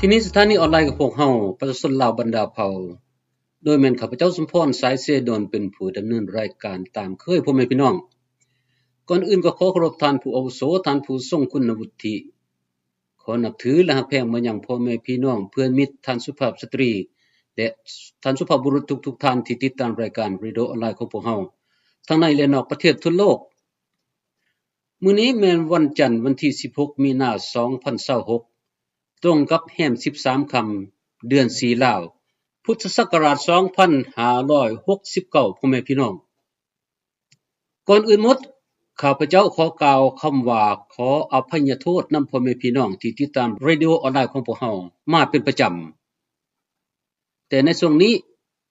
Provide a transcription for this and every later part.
ທີ່ນີ້ສະຖານີອອນລາຍຂອງພວກເຮົາ ປະຊາຊົນລາວບັນດາເຜົ່າ ໂດຍແມ່ນຂ້າພະເຈົ້າ ສົມພອນ ສາຍເສດນ ເປັນຜູ້ດຳເນີນລາຍການຕາມເຄີຍ ພໍ່ແມ່ພີ່ນ້ອງ. ກ່ອນອື່ນກໍຂໍເຄົາລົບທ່ານຜູ້ອາວຸໂສ, ທ່ານຜູ້ຊົງຄຸນວຸດທິ, ຂໍນັບຖື ແລະ ຮັກແພງມາຍັງພໍ່ແມ່ພີ່ນ້ອງ, ເພື່ອນມິດ, ທ່ານສຸພາບສະຕຣີ ແລະ ທ່ານສຸພາບບຸລຸດທຸກໆທ່ານທີ່ຕິດຕາມລາຍການເຣດິໂອອອນລາຍຂອງພວກເຮົາ ທັງໃນ ແລະ ນອກປະເທດທົ່ວໂລກ. ມື້ນີ້ແມ່ນວັນຈັນ ວັນທີສິບຫົກ ມີນາ ສອງພັນຊາວຫົກ ຕົງກັບແຮມສິບສາມຄ່ຳ ເດືອນສີ່ລາວ ພຸດທະສັກກະລາດສອງພັນຫ້າຮ້ອຍຫົກສິບເກົ້າ ພໍ່ແມ່ພີ່ນ້ອງ. ກ່ອນອື່ນໝົດ ຂ້າພະເຈົ້າຂໍກ່າວຄຳວ່າ ຂໍອະໄພຍະໂທດນຳພໍ່ແມ່ພີ່ນ້ອງທີ່ຕິດຕາມເຣດິໂອອອນລາຍຂອງພວກເຮົາມາເປັນປະຈຳ. ແຕ່ໃນຊ່ວງນີ້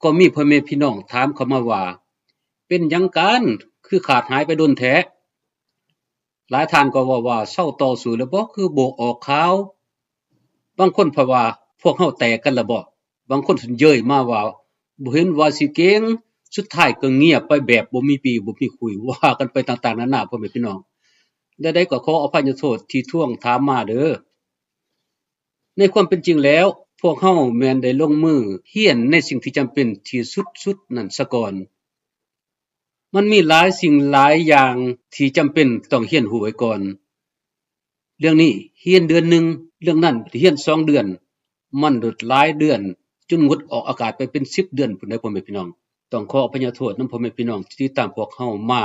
ກໍມີພໍ່ແມ່ພີ່ນ້ອງຖາມເຂົ້າມາວ່າ ເປັນຫຍັງກັນ ຄືຂາດຫາຍໄປດົນແທ້? ຫຼາຍທ່ານກໍເວົ້າວ່າ ເຊົາຕໍ່ສູ້ແລ້ວບໍ ຄືບໍ່ອອກຂ່າວ? ບາງຄົນເພິ່ນວ່າ ພວກເຮົາແຕກກັນແລ້ວບໍ? ບາງຄົນເຍີ້ຍມາວ່າ ບໍ່ເຫັນວ່າຊິເກັ່ງ, ສຸດທ້າຍກໍງຽບໄປແບບບໍ່ມີປີບໍ່ມີຄຸຍ, ວ່າກັນໄປຕ່າງໆນານາ ພໍ່ແມ່ພີ່ນ້ອງ. ແນວໃດກໍຂໍອະໄພຍະໂທດທີ່ທວງຖາມມາເດີ້. ໃນຄວາມເປັນຈິງແລ້ວ ພວກເຮົາແມ່ນໄດ້ລົງມືຮຽນໃນສິ່ງທີ່ຈຳເປັນທີ່ສຸດໆນັ້ນສາກ່ອນ. ມັນມີຫຼາຍສິ່ງຫຼາຍຢ່າງທີ່ຈຳເປັນຕ້ອງຮຽນຮູ້ໄວ້ກ່ອນ. ເລື່ອງນີ້ຮຽນເດືອນໜຶ່ງ, ເລື່ອງນັ້ນຮຽນສອງເດືອນ, ມັນໂດດຫຼາຍເດືອນ ຈົນງົດອອກອາກາດໄປເປັນສິບເດືອນພຸ້ນເດ້ ພໍ່ແມ່ພີ່ນ້ອງ. ຕ້ອງຂໍອະໄພຍະໂທດນຳພໍ່ແມ່ພີ່ນ້ອງທີ່ຕິດຕາມພວກເຮົາມາ.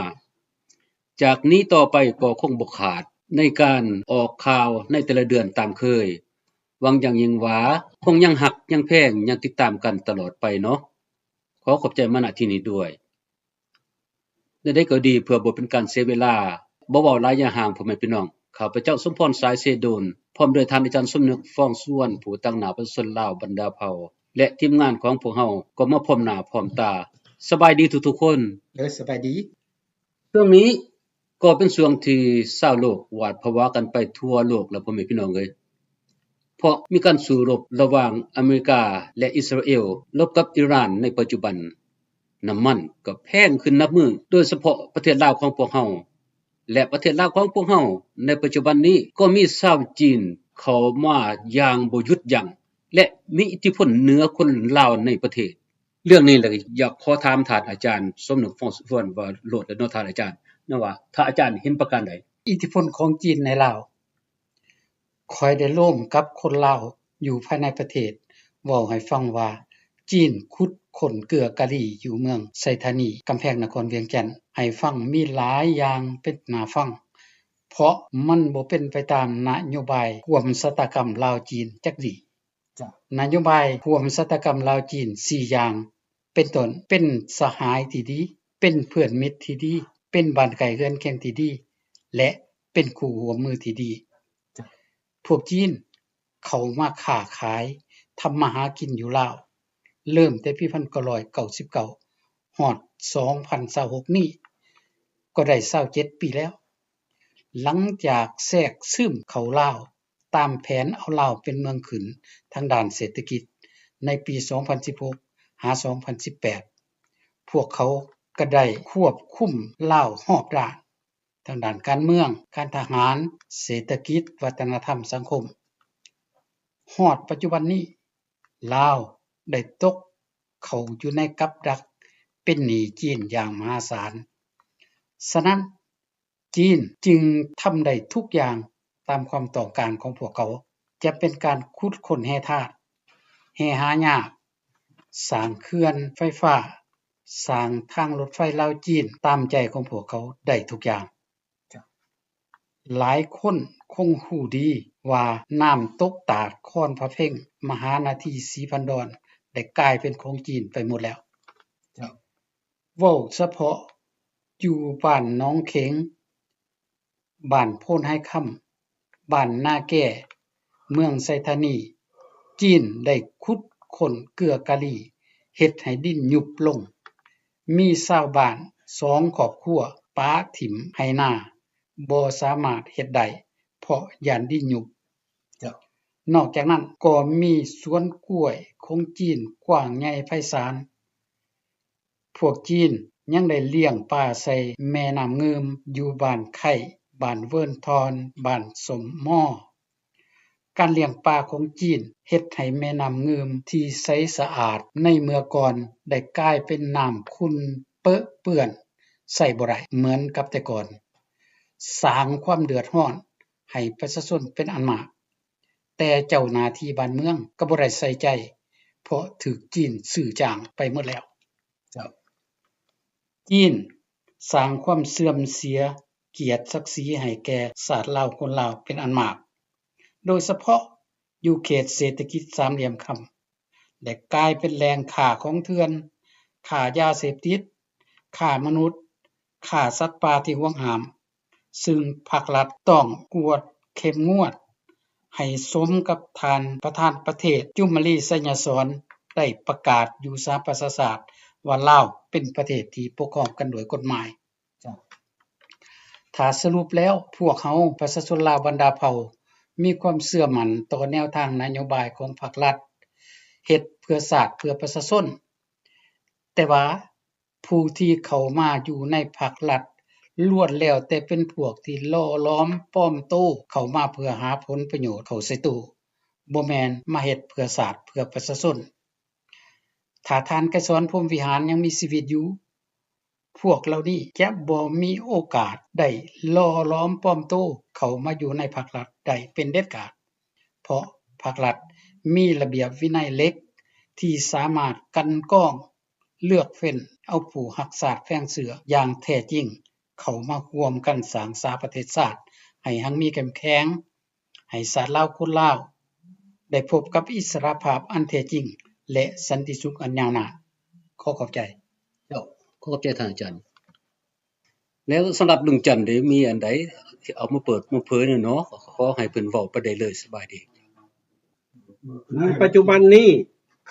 ຈາກນີ້ຕໍ່ໄປກໍຄົງບໍ່ຂາດໃນການອອກຂ່າວໃນແຕ່ລະເດືອນຕາມເຄີຍ. ຫວັງຢ່າງຍິ່ງວ່າຄົງຍັງຮັກ, ຍັງແພງ, ຍັງຕິດຕາມກັນຕະຫຼອດໄປເນາະ. ຂໍຂອບໃຈມາ ນະ ທີ່ນີ້ດ້ວຍ. ແນວໃດກໍດີ ເພື່ອບໍ່ເປັນການເສຍເວລາ, ບໍ່ເວົ້າຫຼາຍຢ່າຫ່າງ ພໍ່ແມ່ພີ່ນ້ອງ, ຂ້າພະເຈົ້າ ສົມພອນ ສາຍເສດນ ພ້ອມດ້ວຍທ່ານອາຈານ ສົມນຶກ ຟອງສຸວັນ ຜູ້ຕາງໜ້າປະຊາຊົນລາວບັນດາເຜົ່າ ແລະ ທີມງານຂອງພວກເຮົາກໍມາພ້ອມໜ້າພ້ອມຕາ. ສະບາຍດີທຸກໆຄົນ. ເອີ ສະບາຍດີ. ຊ່ວງນີ້ກໍເປັນຊ່ວງທີ່ຊາວໂລກຫວາດຜະວາກັນໄປທົ່ວໂລກແລ້ວ ພໍ່ແມ່ພີ່ນ້ອງເອີຍ, ເພາະມີການສູ້ລົບລະຫວ່າງອາເມລິກາ ແລະ ອິດສະຣາເອວ ລົບກັບອີຣານໃນປັດຈຸບັນ. ນ້ຳມັນກໍແພງຂຶ້ນນັບມື້, ໂດຍສະເພາະປະເທດລາວຂອງພວກເຮົາ ແລະ ປະເທດລາວຂອງພວກເຮົາໃນປັດຈຸບັນນີ້ ກໍມີຊາວຈີນເຂົ້າມາຢ່າງບໍ່ຢຸດຢັ້ງ ແລະ ມີອິດທິພົນເໜືອຄົນລາວໃນປະເທດ. ເລື່ອງນີ້ລະ ຢາກຂໍຖາມທ່ານອາຈານ ສົມນຶກ ຟອງສຸວັນ ວ່າໂລດແຫຼະເນາະ ທ່ານອາຈານ ນະ ວ່າທ່ານອາຈານເຫັນປະການໃດ? ອິດທິພົນຂອງຈີນໃນລາວ. ຂ້ອຍໄດ້ລົມກັບຄົນລາວຢູ່ພາຍໃນປະເທດ ເວົ້າໃຫ້ຟັງວ່າ ຈີນຂຸດຄົ້ນເກືອກາລີຢູ່ເມືອງໄຊທານີ ກຳແພງນະຄອນວຽງຈັນ ໃຫ້ຟັງ ມີຫຼາຍຢ່າງເປັນໜ້າຟັງ, ເພາະມັນບໍ່ເປັນໄປຕາມນະໂຍບາຍຮ່ວມຊະຕາກຳລາວ-ຈີນຈັກດີ້. ນະໂຍບາຍຮ່ວມຊະຕາກຳລາວ-ຈີນສີ່ຢ່າງ ເປັນຕົ້ນ ເປັນສະຫາຍທີ່ດີ, ເປັນເພື່ອນມິດທີ່ດີ, ເປັນບ້ານໃກ້ເຮືອນຄຽງທີ່ດີ ແລະ ເປັນຄູ່ຮ່ວມມືທີ່ດີ. ພວກຈີນເຂົ້າມາຄ້າຂາຍ, ທຳມາຫາກິນຢູ່ລາວ ເລີ່ມແຕ່ປີພັນເກົ້າຮ້ອຍເກົ້າສິບເກົ້າ ຮອດສອງພັນຊາວຫົກນີ້ ກໍໄດ້ຊາວເຈັດປີແລ້ວ. ຫຼັງຈາກແຊກຊຶມເຂົ້າລາວ ຕາມແຜນເອົາລາວເປັນເມືອງຂຶ້ນທາງດ້ານເສດຖະກິດໃນປີສອງພັນສິບຫົກ ຫາ ສອງພັນສິບແປດ ພວກເຂົາກໍໄດ້ຄວບຄຸມລາວຮອບດ້ານ, ທາງດ້ານການເມືອງ, ການທະຫານ, ເສດຖະກິດ, ວັດທະນະທຳ, ສັງຄົມ. ຮອດປັດຈຸບັນນີ້ ລາວໄດ້ຕົກເຂົ້າຢູ່ໃນກັບດັກເປັນໜີ້ຈີນຢ່າງມະຫາສານ. ສະນັ້ນ, ຈີນຈຶ່ງທຳໄດ້ທຸກຢ່າງຕາມຄວາມຕ້ອງການຂອງພວກເຂົາ, ຈະເປັນການຂຸດຄົ້ນແຮ່ທາດ, ແຮ່ຫາຍາກ, ສ້າງເຂື່ອນໄຟຟ້າ, ສ້າງທາງລົດໄຟລາວຈີນຕາມໃຈຂອງພວກເຂົາໄດ້ທຸກຢ່າງ. ຫຼາຍຄົນຄົງຮູ້ດີວ່ານ້ຳຕົກຕາດຄອນພະເພັງ, ມະຫານາທີສີພັນດອນ ໄດ້ກາຍເປັນຂອງຈີນໄປໝົດແລ້ວ. ເວົ້າສະເພາະຢູ່ບ້ານໜອງເຂັງ, ບ້ານໂພນໄຮຄຳ, ບ້ານນາແກ, ເມືອງໄຊທານີ, ຈີນໄດ້ຂຸດຄົ້ນເກືອກາລີ ເຮັດໃຫ້ດິນຍຸບລົງ. ມີຊາວບ້ານສອງຄອບຄົວປະຖິ້ມໄຮ່ນາ, ບໍ່ສາມາດເຮັດໄດ້ ເພາະຢ້ານດິນຍຸບ. ນອກຈາກນັ້ນກໍມີສວນກ້ວຍຂອງຈີນກວ້າງໃຫຍ່ໄພສານ. ພວກຈີນຍັງໄດ້ລ້ຽງປາໃສ່ແມ່ນ້ຳງື່ມ ຢູ່ບ້ານໄຄ, ບ້ານເວີນທອນ, ບ້ານສົ້ມມໍ. ການລ້ຽງປາຂອງຈີນເຮັດໃຫ້ແມ່ນ້ຳງື່ມທີ່ໃສສະອາດໃນເມື່ອກ່ອນໄດ້ກາຍເປັນນ້ຳຂຸ່ນເປິເປື້ອນ ໃຊ້ບໍ່ໄດ້ເໝືອນກັບແຕ່ກ່ອນ, ສ້າງຄວາມເດືອດຮ້ອນໃຫ້ປະຊາຊົນເປັນອັນມາກ, ແຕ່ເຈົ້າໜ້າທີ່ບ້ານເມືອງກໍບໍ່ໄດ້ໃສ່ໃຈ ເພາະຖືກຈີນຊື້ຈ້າງໄປໝົດແລ້ວ. ເຈົ້າ. ຈີນສ້າງຄວາມເສື່ອມເສຍກຽດສັກສີໃຫ້ແກ່ຊາດລາວຄົນລາວເປັນອັນມາກ, ໂດຍສະເພາະຢູ່ເຂດເສດຖະກິດສາມຫຼ່ຽມຄຳ ແລະ ກາຍເປັນແຫຼ່ງຄ້າຂອງເຖື່ອນ, ຄ້າຢາເສບຕິດ, ຄ້າມະນຸດ, ຄ້າສັດປ່າທີ່ຫວງຫ້າມ, ຊຶ່ງພາກລັດຕ້ອງກວດເຂັ້ມງວດໃຫ້ສົມກັບທ່ານປະທານປະເທດ ຈຸມມະລີ ໄຊຍະສອນ ໄດ້ປະກາດຢູ່ສະຫະປະຊາຊາດວ່າລາວເປັນປະເທດທີ່ປົກຄອງກັນໂດຍກົດໝາຍ. ເຈົ້າ. ຖ້າສະຫຼຸບແລ້ວ, ພວກເຮົາປະຊາຊົນລາວບັນດາເຜົ່າມີຄວາມເຊື່ອໝັ້ນຕໍ່ແນວທາງນະໂຍບາຍຂອງພາກລັດ, ເຮັດເພື່ອຊາດເພື່ອປະຊາຊົນ, ແຕ່ວ່າຜູ້ທີ່ເຂົ້າມາຢູ່ໃນພາກລັດລ້ວນແລ້ວແຕ່ເປັນພວກທີ່ຫຼໍ່ຫຼອມປອມໂຕເຂົ້າມາເພື່ອຫາຜົນປະໂຫຍດເຂົ້າໃສ່ໂຕ, ບໍ່ແມ່ນມາເຮັດເພື່ອຊາດເພື່ອປະຊາຊົນ. ຖ້າທ່ານໄກສອນ ພົມວິຫານ ຍັງມີຊີວິດຢູ່, ພວກເຫຼົ່ານີ້ຈະບໍ່ມີໂອກາດໄດ້ຫຼໍ່ຫຼອມປອມໂຕເຂົ້າມາຢູ່ໃນພາກລັດໄດ້ເປັນເດັດຂາດ, ເພາະພາກລັດມີລະບຽບວິໄນເຫຼັກທີ່ສາມາດກັ່ນກອງ ເລືອກເຟ້ນເອົາຜູ້ຮັກຊາດແຝງເຊື້ອຢ່າງແທ້ຈິງເຂົ້າມາຮ່ວມກັນສ້າງສາປະເທດຊາດໃຫ້ຮັ່ງມີເຂັ້ມແຂງ, ໃຫ້ຊາດລາວຄົນລາວໄດ້ພົບກັບອິດສະຫຼະພາບອັນແທ້ຈິງ ແລະ ສັນຕິສຸກອັນຍາວນານ. ຂໍຂອບໃຈ. ເຈົ້າ, ຂໍຂອບໃຈທ່ານອາຈານ. ແລ້ວສຳລັບລຸງຈັນເດ ມີອັນໃດທີ່ເອົາມາເປີດມາເຜີຍແດ່ເນາະ? ຂໍໃຫ້ເພິ່ນເວົ້າໄປໄດ້ເລີຍ, ສະບາຍດີ. ໃນປັດຈຸບັນນີ້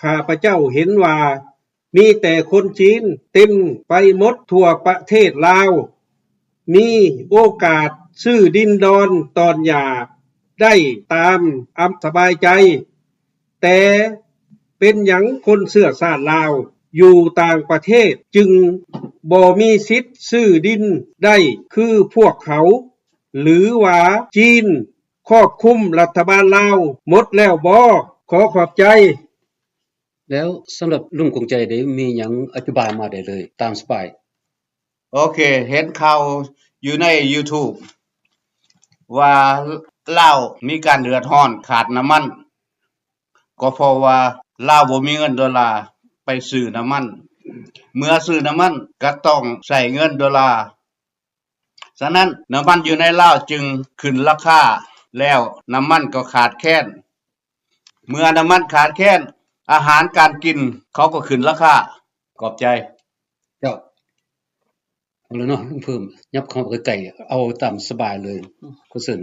ຂ້າພະເຈົ້າເຫັນວ່າ ມີແຕ່ຄົນຈີນເຕັມໄປໝົດທົ່ວປະເທດລາວ, ມີໂອກາດຊື້ດິນດອນຕອນຫຍ້າໄດ້ຕາມອັນສະບາຍໃຈ, ແຕ່ເປັນຫຍັງຄົນເຊື້ອຊາດລາວຢູ່ຕ່າງປະເທດຈຶ່ງບໍ່ມີສິດຊື້ດິນໄດ້ຄືພວກເຂົາ? ຫຼືວ່າຈີນຄອບຄຸມລັດຖະບານລາວໝົດແລ້ວບໍ? ຂໍຂອບໃຈ. ແລ້ວສຳລັບລຸງກົງໃຈເດ ມີຫຍັງອະທິບາຍມາໄດ້ເລີຍ ຕາມສະບາຍ. ໂອເຄ, ເຫັນຂ່າວຢູ່ໃນຢູທູບວ່າລາວມີການເດືອດຮ້ອນຂາດນ້ຳມັນ, ກໍເພາະວ່າລາວບໍ່ມີເງິນໂດລາໄປຊື້ນ້ຳມັນ, ເມື່ອຊື້ນ້ຳມັນກໍຕ້ອງໃຊ້ເງິນໂດລາ. ສະນັ້ນ ນ້ຳມັນຢູ່ໃນລາວຈຶ່ງຂຶ້ນລາຄາ, ແລ້ວນ້ຳມັນກໍຂາດແຄນ. ເມື່ອນ້ຳມັນຂາດແຄນ, ອາຫານການກິນເຂົາກໍຂຶ້ນລາຄາ. ຂອບໃຈ. ເຈົ້າ. ເອົາລະເນາະ, ລຸງເພີ່ມ ຍັບເຂົ້າໄປໃກ້, ເອົາຕາມສະບາຍເລີຍ. ຂໍເຊີນ.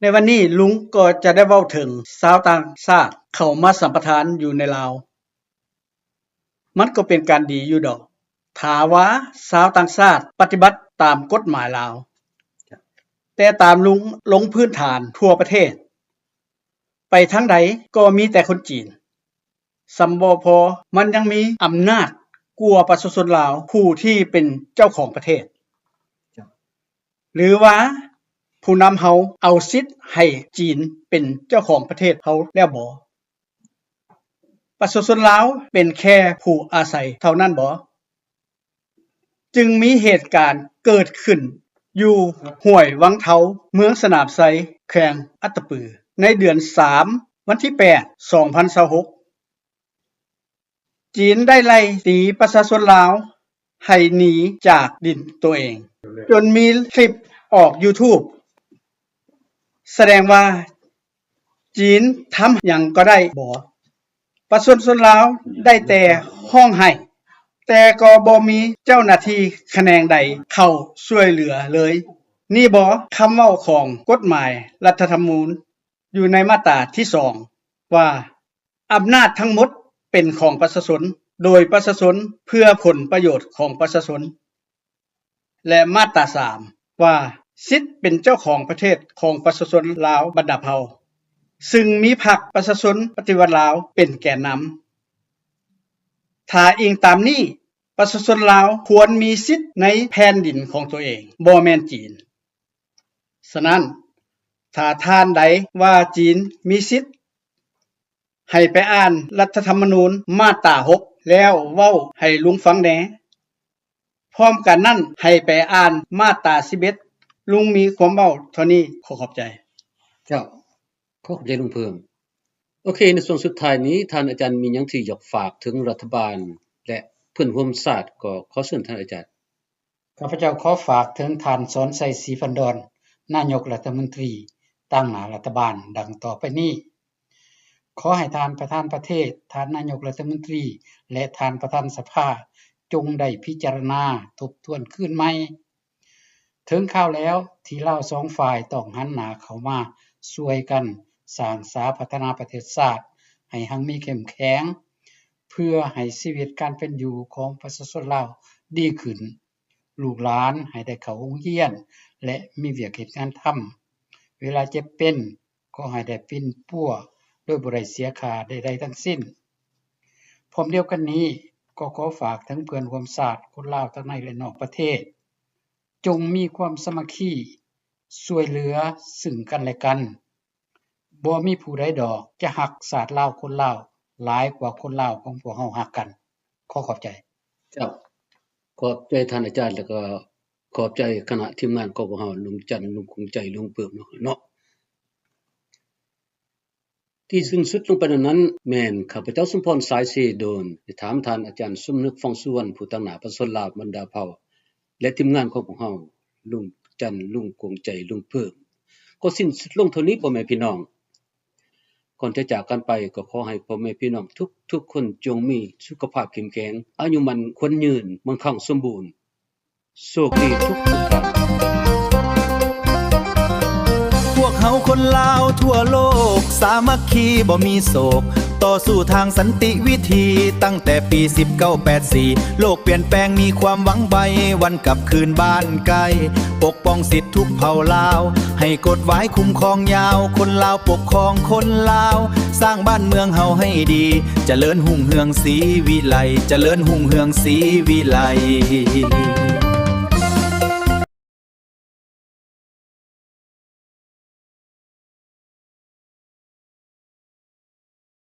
ໃນວັນນີ້ລຸງກໍຈະໄດ້ເວົ້າເຖິງຊາວຕ່າງຊາດເຂົ້າມາສຳປະທານຢູ່ໃນລາວ. ມັນກໍເປັນການດີຢູ່ດອກ ຖ້າວ່າຊາວຕ່າງຊາດປະຕິບັດຕາມກົດໝາຍລາວ, ແຕ່ຕາມລຸງລົງພື້ນຖານທົ່ວປະເທດ, ໄປທາງໃດກໍມີແຕ່ຄົນຈີນ. ສ່ຳບໍ່ພໍ, ມັນຍັງມີອຳນາດກວ່າປະຊາຊົນລາວຜູ້ທີ່ເປັນເຈົ້າຂອງປະເທດ. ຫຼືວ່າຜູ້ນຳເຮົາເອົາສິດໃຫ້ຈີນເປັນເຈົ້າຂອງປະເທດເຮົາແລ້ວບໍ? ປະຊາຊົນລາວເປັນແຄ່ຜູ້ອາໄສເທົ່ານັ້ນບໍ? ຈຶ່ງມີເຫດການເກີດຂຶ້ນຢູ່ຫ້ວຍວັງເທົາ, ເມືອງສະໜາມໄຊ, ແຂວງອັດຕະປື, ໃນເດືອນສາມ ວັນທີແປດ ສອງພັນຊາວຫົກ. ຈີນໄດ້ໄລ່ຕີປະຊາຊົນລາວໃຫ້ໜີຈາກດິນໂຕເອງ, ຈົນມີຄລິບອອກຢູທູບ ສະແດງວ່າຈີນທຳຫຍັງກໍໄດ້ບໍ? ປະຊາຊົນລາວໄດ້ແຕ່ຮ້ອງໄຫ້, ແຕ່ກໍບໍ່ມີເຈົ້າໜ້າທີ່ຂະແໜງໃດເຂົ້າຊ່ວຍເຫຼືອເລີຍ. ນີ້ບໍຄຳເວົ້າຂອງກົດໝາຍລັດຖະທຳນູນ ຢູ່ໃນມາດຕາທີສອງ ວ່າ ອຳນາດທັງໝົດເປັນຂອງປະຊາຊົນ, ໂດຍປະຊາຊົນ, ເພື່ອຜົນປະໂຫຍດຂອງປະຊາຊົນ ແລະ ມາດຕາສາມ ວ່າ ສິດເປັນເຈົ້າຂອງປະເທດຂອງປະຊາຊົນລາວບັນດາເຜົ່າ, ຊຶ່ງມີພັກປະຊາຊົນປະຕິວັດລາວເປັນແກນນຳ. ຖ້າອີງຕາມນີ້, ປະຊາຊົນລາວຄວນມີສິດໃນແຜ່ນດິນຂອງຕົວເອງ, ບໍ່ແມ່ນຈີນ. ສະນັ້ນ, ຖ້າທ່ານໃດວ່າຈີນມີສິດ ໃຫ້ໄປອ່ານລັດຖະທຳມະນູນມາດຕາຫົກ ແລ້ວເວົ້າໃຫ້ລຸງຟັງແດ່. ພ້ອມກັນນັ້ນ ໃຫ້ໄປອ່ານມາດຕາສິບເອັດ. ລຸງມີຄວາມເວົ້າເທົ່ານີ້. ຂໍຂອບໃຈ. ເຈົ້າ. ຂໍຂອບໃຈລຸງເພີ່ມ. ໂອເຄ, ໃນຊ່ວງສຸດທ້າຍນີ້ ທ່ານອາຈານມີຫຍັງທີ່ຢາກຝາກເຖິງລັດຖະບານ ແລະ ເພື່ອນຮ່ວມຊາດ? ກໍຂໍເຊີນທ່ານອາຈານ. ຂ້າພະເຈົ້າຂໍຝາກເຖິງທ່ານ ສອນໄຊ ສີພັນດອນ ນາຍົກລັດຖະມົນຕີ ຕາງໜ້າລັດຖະບານ ດັ່ງຕໍ່ໄປນີ້. ຂໍໃຫ້ທ່ານປະທານປະເທດ, ທ່ານນາຍົກລັດຖະມົນຕີ ແລະ ທ່ານປະທານສະພາ ຈົ່ງໄດ້ພິຈາລະນາທົບທວນຄືນໃໝ່. ເຖິງຄາວແລ້ວທີ່ລາວສອງຝ່າຍຕ້ອງຫັນໜ້າເຂົ້າມາຊ່ວຍກັນສ້າງສາພັດທະນາປະເທດຊາດໃຫ້ຮັ່ງມີເຂັ້ມແຂງ, ເພື່ອໃຫ້ຊີວິດການເປັນຢູ່ຂອງປະຊາຊົນລາວດີຂຶ້ນ, ລູກຫຼານໃຫ້ໄດ້ເຂົ້າໂຮງຮຽນ ແລະ ມີວຽກເຮັດງານທຳ, ເວລາເຈັບເປັນກໍໃຫ້ໄດ້ປິ່ນປົວໂດຍບໍ່ໄດ້ເສຍຄ່າໃດໆທັງສິ້ນ. ພ້ອມດຽວກັນນີ້ ກໍຂໍຝາກເຖິງເພື່ອນຮ່ວມຊາດຄົນລາວທັງໃນ ແລະ ນອກປະເທດ, ຈົ່ງມີຄວາມສາມັກຄີ ຊ່ວຍເຫຼືອຊຶ່ງກັນແລະກັນ. ບໍ່ມີຜູ້ໃດດອກຈະຮັກຊາດລາວຄົນລາວຫຼາຍກວ່າຄົນລາວຂອງພວກເຮົາຮັກກັນ. ຂໍຂອບໃຈ. ເຈົ້າ. ຂອບໃຈທ່ານອາຈານ ແລ້ວກໍຂອບໃຈຄະນະທີມງານຂອງພວກເຮົາ, ລຸງຈັນ, ລຸງກົງໃຈ, ລຸງເພີ່ມເນາະ, ເນາະ. ທີ່ສິ້ນສຸດລົງໄປແນວນັ້ນ ແມ່ນຂ້າພະເຈົ້າ ສົມພອນ ສາຍເສໂດນ ໄດ້ຖາມທ່ານອາຈານ ສົມນຶກ ຟອງສຸວັນ ຜູ້ຕາງໜ້າປະຊາຊົນລາວບັນດາເຜົ່າ ແລະ ທີມງານຂອງພວກເຮົາ, ລຸງຈັນ, ລຸງກົງໃຈ, ລຸງເພີ່ມ. ກໍສິ້ນສຸດລົງເທົ່ານີ້ ພໍ່ແມ່ພີ່ນ້ອງ. ກ່ອນຈະຈາກກັນໄປ ກໍຂໍໃຫ້ພໍ່ແມ່ພີ່ນ້ອງທຸກໆຄົນ ຈົ່ງມີສຸຂະພາບເຂັ້ມແຂງ, ອາຍຸໝັ້ນຂວັນຍືນ, ມັງຄັງສົມບູນ. ໂຊກດີທຸກໆທ່ານ. ພວກເຮົາຄົນລາວທົ່ວໂລກ ສາມັກຄີບໍ່ມີໂສກ, ຕໍ່ສູ້ທາງສັນຕິວິທີ ຕັ້ງແຕ່ປີສິບເກົ້າແປດສີ່ ໂລກປ່ຽນແປງມີຄວາມຫວັງໄວ ວັນກັບຄືນບ້ານໄກ ປົກປ້ອງສິດທຸກເຜົ່າລາວ ໃຫ້ກົດຫວາຍຄຸ້ມຄອງຍາວ ຄົນລາວປົກຄອງຄົນລາວ ສ້າງບ້ານເມືອງເຮົາໃຫ້ດີ ຈະເລີນຮຸ່ງເຮືອງສີວິໄລ ຈະເລີນຮຸ່ງເຮືອງສີວິໄລ.